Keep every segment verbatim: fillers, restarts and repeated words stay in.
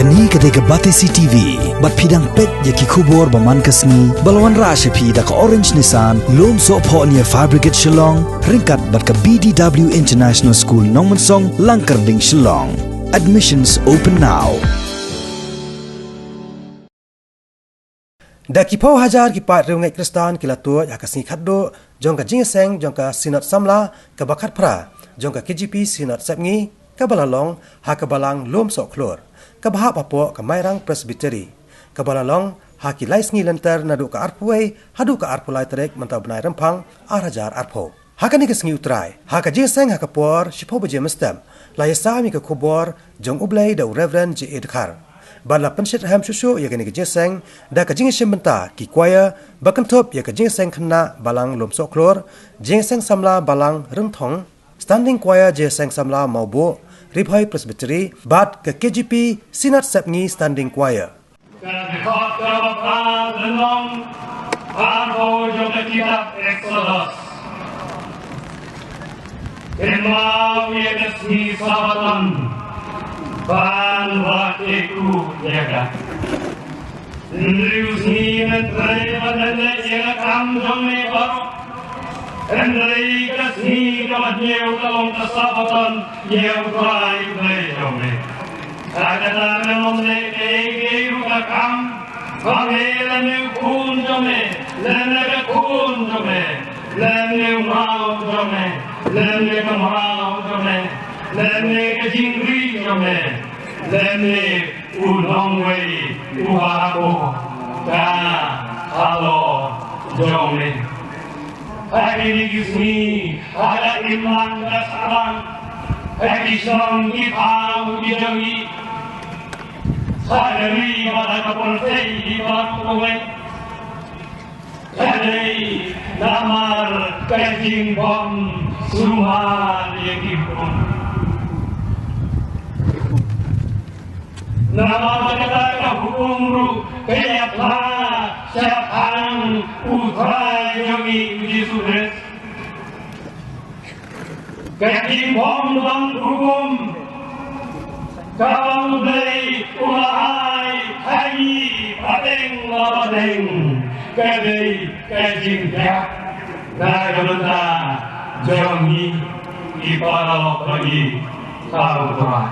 Kane ka dei ka Batesi T V, bad phi dang peit ïa ki khubor ba man ka sngi, ba la wanrah sha phi da ka Orange Nissan, Lumsohphoh near Fire Brigade Shillong, ryngkat bad ka B D W International School Nongmensong, Langkyrding, Shillong. Admissions open now. Da ki phew hajar ki paid riewngeit Khristan ki la tuid ha ka sngi khatduh jong ka jingïaseng jong ka Synod Samla kaba khatphra jong ka K J P Synod Sepngi, kaba la long ha ka Balang Lumsohkhlur, kaba hap hapoh ka Mairang Presbytery, kaba la long ha ki lai sngi lynter naduh ka arphew wei haduh ka arphew lai tarik mynta u bnai Rymphang ar hajar arphew. Ha kane ka sngi U Trai, ha ka jingïaseng ha ka por shiphew baje mynstep, la ïasam ïa ka khubor jong U Blei da u Reverend J A Dkhar. Bad la pynshitrhem shuh shuh ïa kane ka jingïaseng da ka jingïashim bynta ki choir ba kynthup ïa ka jingïaseng khynnah Balang Lumsohkhlur, jingïaseng samla Balang Rynthong, Standing Choir jingïaseng samla Mawbuh, Ri Bhoi Presbytery, bad ka K J P Synod Sepngi Standing Choir. Ka dkhot kaba phra lynnong arphew jong ka kitab Eksodos. Kynmaw ïa ka sngi Sabbaton ban wad ïa ka. Hynriew sngi men trei bad men leh ïa ka kam jong me baroh. Hynrei ka sngi kaba hynñiew ka long ka Sabbaton ïa U Trai U Blei jong me. Ha kata men ym leh kaei kaei ruh ka kam ba me lymne u khun jong me, lymne ka khun jong me, lymne u mraw jong me, lymne ka mraw jong me, lymne ka jingri jong me, lymne u nongwei uba hapoh ka halor jong me. Ha kine ki sngi, ha ka imlang ka sahlang, ha ki shnong ki thaw ki jong ngi, ha ka ri bad ha ka pyrthei baroh kawei, ka dei namar ka jingbym sumar ïa ki hukum. Namar kata ka hukum ruh ka ïaphla shaphang U Trai jong ngi U Jisu Khrist. Ka jingbym don hukum kaba U Blei u la ai ha ngi pateng la pateng, ka dei ka jingbiang na ka bynta jong ngi ki paralok ba ngi thaw U Trai.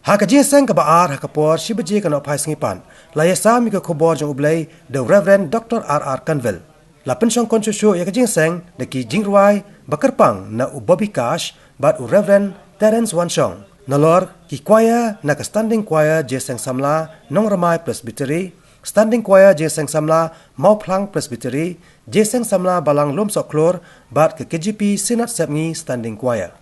Ha ka jingïaseng kaba ar ha ka por shi baje ka nohphai sngi pat, la ïasam ïa ka khubor jong U Blei da u Reverend Doctor R R Kanvel. La pynshong kynhun shuh shuh ïa ka jingïaseng da ki jingrwai ba kyrpang na u Bobby Cash bad u Reverend Terence Wanshong. Nalor ki choir na ka Standing Choir Jingïaseng Samla Nongrmai Presbytery, Standing Choir Jingïaseng Samla Mawphlang Presbytery, Jingïaseng Samla Balang Lumsohkhlur bad ka K J P Synod Sepngi Standing Choir.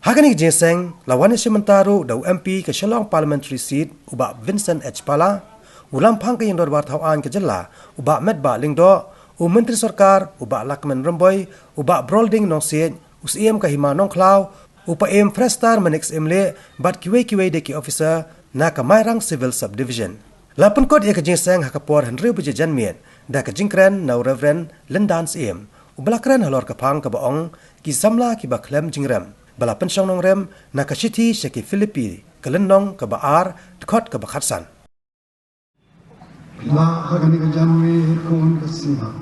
Ha kane ka jingïaseng la wan ïashim bynta ruh da u M P ka Shillong Parliamentary Seat, u Bah Vincent H Pala, u Lamphang ka Ïingdorbar Thawaiñ ka Jylla, u Bah Metbah Lyngdoh, u Myntri Sorkar, u Bah Lahkmen Rymbui, u Bah Brolding Nongsiej, u Syiem ka Hima Nongkhlaw, u Paiem Frestar Manik Syiemlieh, bad kiwei kiwei de ki officer na ka Mairang Civil Subdivision. La pynkut ïa ka jingïaseng ha ka por hynriew baje janmiet da ka jingkren na u Reverend Lyndan Syiem, uba la kren halor ka phang kaba ong Ki Samla Kiba Khlem Jingrem, ba la pynshong nongrim na ka shithi sha ki Philippi, ka lynnong kaba ar, dkhot kaba khatsan. Phi lah ha kane ka janmiet, khun ka sima,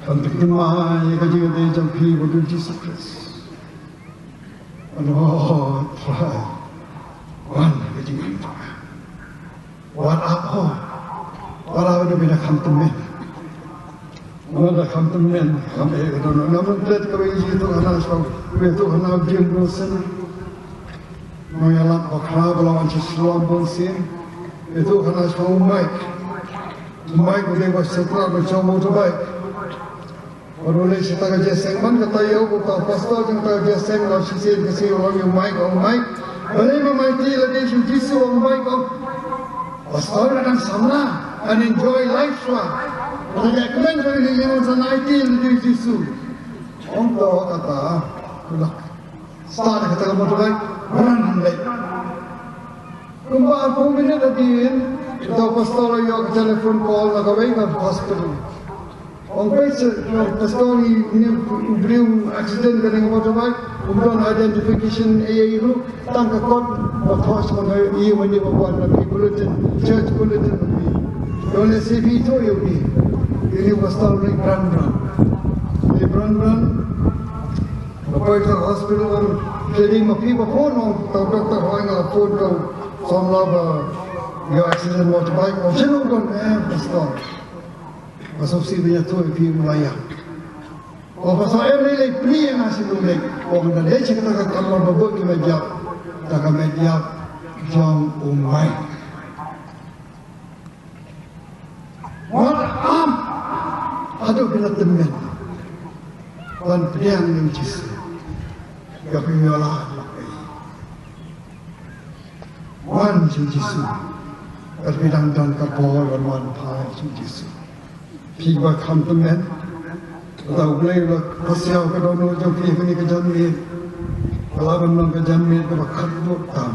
ban pynthymmai ïa ka jingïadei jong phi bad u Jisu Khrist. Ano, Trai, wan ha ka jingim jong nga. Wat ap ho. Wat ap, da phi da kham tymmen. Wat da kham tymmen, kham eh ka dohnud. Namar te kaba ïathuh hana sha u, ïathuh hana u Jim Wilson. Nongïalam bakhraw ba la wan sha Shillong bun sien. Ïathuh hana sha u Mike. U Mike u dei ba sha u motorbike. Bad u leit sha kata ka jingïaseng, man kata ïa u, uta u pastor jong kata ka jingïaseng, la shisien ka sngi u ong ïa u Mike, u ong, Mike, balei ma Mike lade sha u Jisu, u ong, Mike, u ong, pastor, nga dang samla, ngan enjoy life shuwa. Kata ka kmen jong ngi, ngi wan sa nang aiti lade sha u Jisu. Ong to kata, u la start kata ka motorbike, run leit. Kumba arphew minit hadien, uta u pastor u ïoh ka telephone call na kawei ka hospital. Ong peit seh, ïa, pastor, ine u briew u accident kane ka motorbike, um don identification ei ei ruh, tang ka kot ba thoh sha ka ïing mane ba wan na ki bulletin, church bulletin ba phi. Ïa, lehse phi ithuh ïa une. Une u pastor u leit bran bran. U leit bran bran. Ba poi sha hospital, ong, phi dei ma phi ba phone, ong, uta u doctor, hooid nga la phone, uta u samla ba ïoh accident motorbike, ong, shano u don, eh, pastor. Nga sngewsih ban ïathuh ïa phi, u la ïap. Ong, pastor, em, lei lei plie ïa nga shano u leit. Ong, nga dei sha kata ka kamra ba bud ki met ïap. Kata ka met ïap jong u Mike. Wat ap haduh phi la tymmen ban pdiang ïa u Jisu. Ïa phi ïa la. Wan sha u Jisu. Bad phi dang don ka bor ban wan phai sha u Jisu. Phi ba kham tymmen. Lada U Blei u la khuslai ïa ka dohnud jong phi ha kane ka janmiet, ka lah ban long ka janmiet kaba khatduh tam.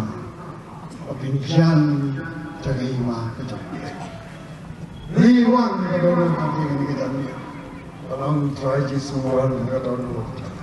Ba phin jan sha ka hima ka jong U Blei. Phi wan ha ka dohnud jong phi ha kane ka janmiet. Ba long Trai Jisu wan ha ka dohnud jong phi.